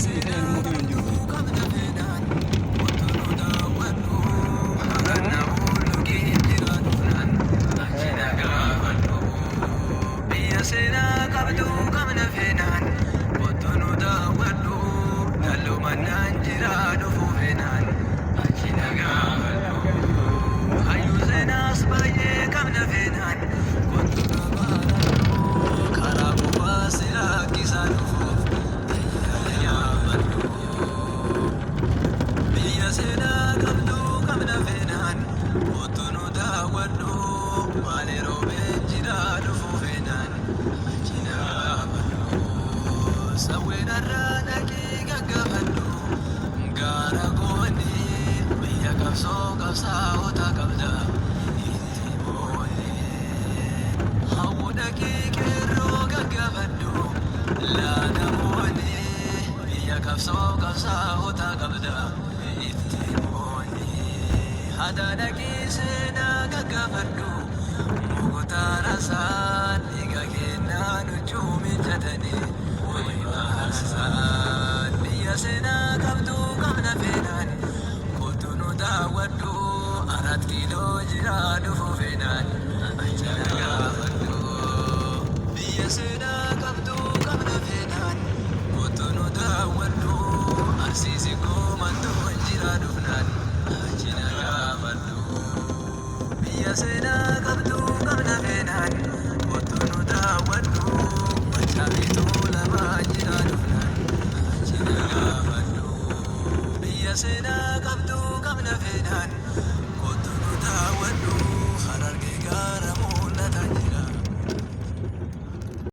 Seenaa jiru. qabna fedhaan kottu nu daawwadhu. Haranna bulluqii jira dhufnaan achi na gaafadhu. Biyya seenaa qabdu qabna fedhaan kottu nu daawwadhu. Dalloo mannaan jira dhufuu fedhaan achi na gaafadhu. Hayyuu seenaas baay'ee qabna fedhaan kottu na baradhu. Karaa gubaa si rakkisaa dhufuuf xayyaara yaabbadhu. Biyya seenaa qabdu qabna fedhaan kottu nu daawwadhu. Maali roobeen jira dhufuu fedhaan achi na gaafadhu. Sawweenarraa dhaqii gaggaafadhu. Gaara goonni biyya qabsoo qabsaa'ota qabda itti boonni. Hawwu dhaqii qeerroo gaggaafadhu. Laadamoonni biyya qabsoo qabsaa'ota qabda itti boonni. Hadaa dhaqii seenaa gaggaafadhu. Muktaara isaan dhiiga kennaa nuchuu mijatanii.